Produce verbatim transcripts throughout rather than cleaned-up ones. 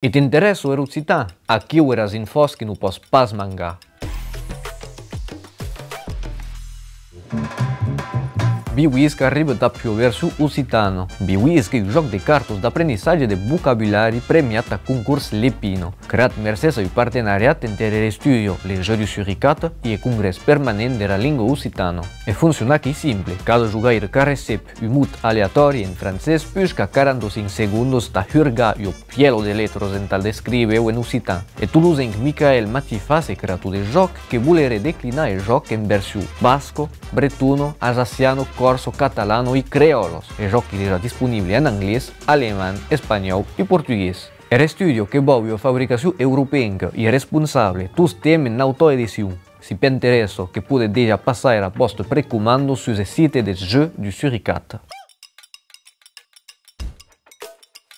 E t'interèssa er occitan? Aquiu eras infòs que non pòs pas mangar. Biuisca arriba dab ua version occitana. Biuisca ei un jòc de cartas d'aprendissatge de vocabulari premiat a concors Lepina. Creat mercés a un partenariat enter er estudio Les Jeux du Suricat e eth Congrès Permanent dera Lenga Occitana. Eth foncionament ei simple, cada jogaire qu'arrecep un mot aleatòri en francés pusca quaranta-cinc segondas tà hurgar ua pièla de letras ental descríver-o en occitan. E tolosenc Michael Matifas, eth creator deth jòc, que voleré declinar eth jòc en version basca, bretona, alsaciana, còrsa, catalana e creòla. Eth jòc ei dejà disponible en anglés, alemand, espanhòu e portugués. Er estudio que vòu ua fabricacion europenca e responsable tostemp en autoedicion. Si p'interèssa, que podetz dejà passar era vòsta precomanda sus eth site des Jeux du Suricat.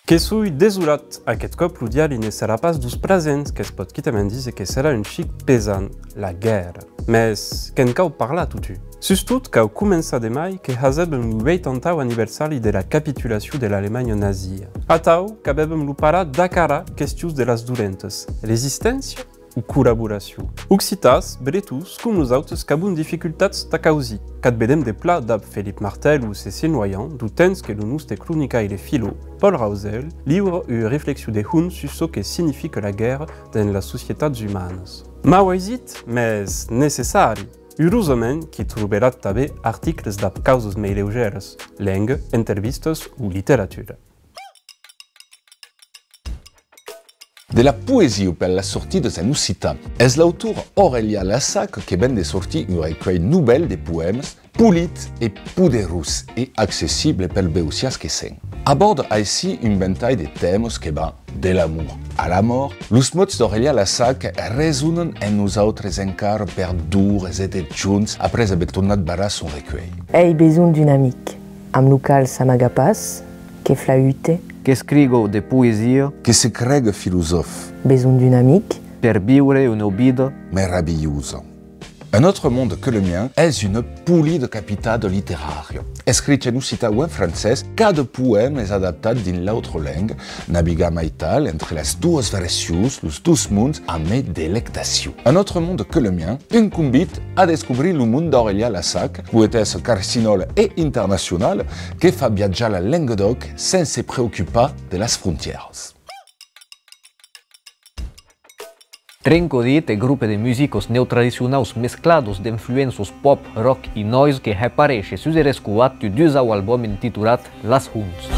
Que soi desolat, aqueth còp lo diari ne serà pas deus plasents, que's pòt quitament díser que serà un chic pesant, la guèrra. Mès que'n cau parlar totun. Sustot cau començar de mai que hasèvam lo ueitantau aniversari de la capitulacion de l'Alemanha nazia. Atau qu'avèvam lo parar d'acarar questions de las dolentas, resisténcia o collaboracion? Occitans, bretons, com nosautes, qu'avon dificultats tà causir. Qu'at vedem de plan dab Felip Martel o Cécile Noilhan, deu temps que lo noste cronicaire filò, Paul Rausel, liura ua reflexion de hons sus çò que significa la guèrra dens las societats umanas. Mauaisit, mès necessari. Urosament qu'i troberatz tanben articles dab causas mei leugèras, lenga, entrevistas o literatura. De la poesia per las sortidas en occitan. Es l'autora Aurèlia Lassac que ven de sortir un recuelh novèl de poèmas polit e poderós e accessible pels beussians que sèm. Abòrda aicí un ventalh de tèmas que van de l'amor a la mòrt. Los mots d'Aurèlia Lassac resonan en nosautres encara per d'ores e de jorns après aver tornat barrar son recuelh. Ai besonh d'un amic, amb lo qual s'amaga pas, que flaüte, qu'escriga de poesia, que se crega filosòf. Besonh d'un amic. Per viure una vida meravilhosa. Un autre monde que le mien es una polida capitada literària. Escrich en occitan o en francés, cada poèma es adaptat dins l'autra lenga, navigam aital entre las doas versions, los dos monds, amé delectacion. Un autre monde que le mien, un convit a descobrir lo mond d'Aurèlia Lassac, poetessa carcinòla e internacionala, que fa viatjar la lenga d'òc sens se preocupar de las frontièras. Trencadit, eth grope de musicas neotradicionaus mescladas d'influéncias pop, rock e noise que hè paréisher sus er escoat un dusau album intitolat Las Hons.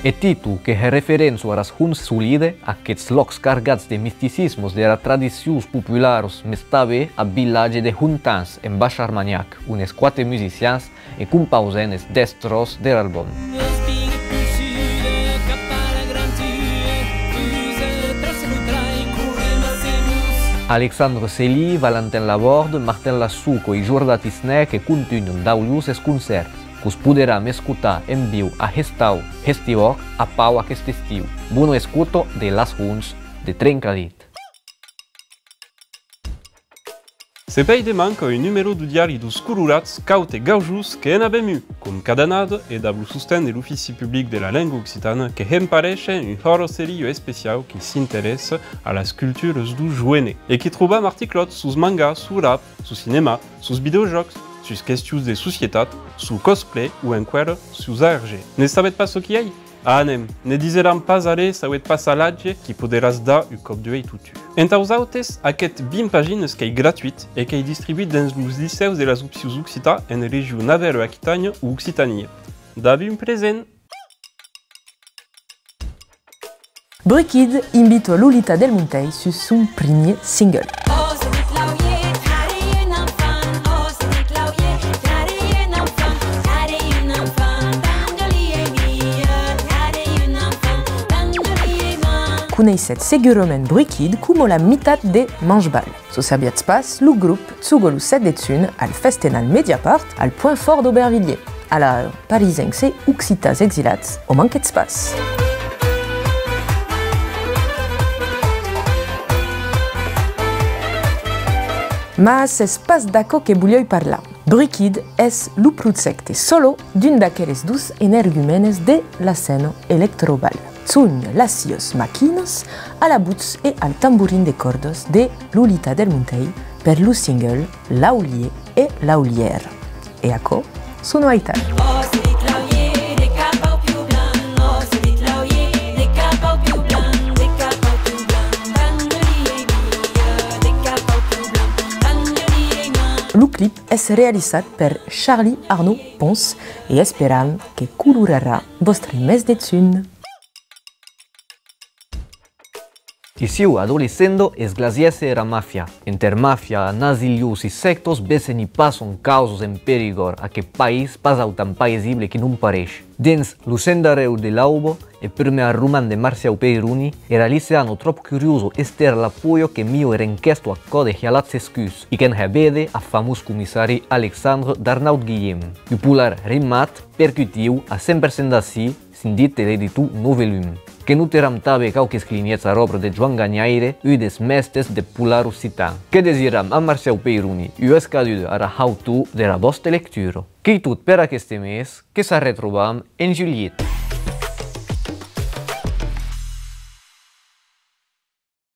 Eth títol que hè referéncia aras hons solides, aqueths lòcs cargats de misticismes, dera tradicions popularas, mès tanben ath vilatge de Hontans, en Baish Armanhac, on es quate musicians e compausen eths dètz tròç der album. Alexandre Célie, Valentin Laborde, Martin Lassouco e Jordan Tisnèr que contunhan d'aulhors eths concèrts. Que'us poderam escotar en viu a Hestau, Hestiv'Òc, a Pau aqueste estiu. Bona escota de Las Hons de Trencadit. Se pèi de manca un numèro deu diari deus Colorats, caute gaujós que en avem un, com cada annada, e dab lo sosten de l'Ofici Public de la Lenga Occitana, que hèm paréisher un hòra-seria especiau qui s'interèssa a las culturas deu joenet, e qui trobam articlòts sus manga, sus rap, sus cinèma, sus videojòcs, sus questions de societat, sus cosplay o enqüèra sus A R G. Ne sabetz pas çò qui ei? Anem, ne diseram pas arré s'auetz pas l'atge qui poderatz dar un còp d'uelh totun. Entaus autes, aqueth vint paginas qu'ei gratuit e qu'ei distribuit dens los licèus de las opcions occitan en region Navèra-Aquitània o Occitània. Dab un present! Bruit Kid invita Lolita Del Montey sus son primier single. Coneissètz segurament Bruit Kid coma la mitat de Manchball. Çò sabiatz pas, lo grop joga lo sèt de junh al Festenal Mediapart, al Point Fort d'Aubervilliers. Alara, parisencs e occitans exilats, o manquetz pas! Mas es pas d'aquò que voliái parlar. Briquid es lo projècte solo d'un d'aqueles dos energumènes de la scèna electroball. Son las siás maquinas a la votz e al tamborin de còrdas de Lolita Del Montey per lo single L'aulier e l'aulièra. E aquò sona aital. Lo clip es realizat per Charlie Arnaud Pons e esperam que colorarà vòstre mes de junh. Issiu a Dòle Senda es glaç èsser era màfia. Enter màfia, nazilhons e sèctas, vese n'i passan causas en Perigòrd, aqueth país pas autant paisible que non pareish. Dens Lo Sendarèu de l'Auba, eth prumèr roman de Marciau Peironi, era liceana tròp curiosa Esther Lapolla que mia era enquèsta a cò de hialar s'escus, e que'n hè véder ath famós comissari Alexandre d'Arnaud Guillem. Un polar rimat, percutiu, a cent per cent d'ací, sindit de l'editor Novelum. Que noteram tanben quauques clinhets ara òbra de Joan Ganhaire, un des mèstes deth polar occitan. Que desiram a Marciau Peironi ua escaduda ara hautor dera vòsta lectura. Qu'ei tot per aqueste mes, que s'arretrobam en julhet.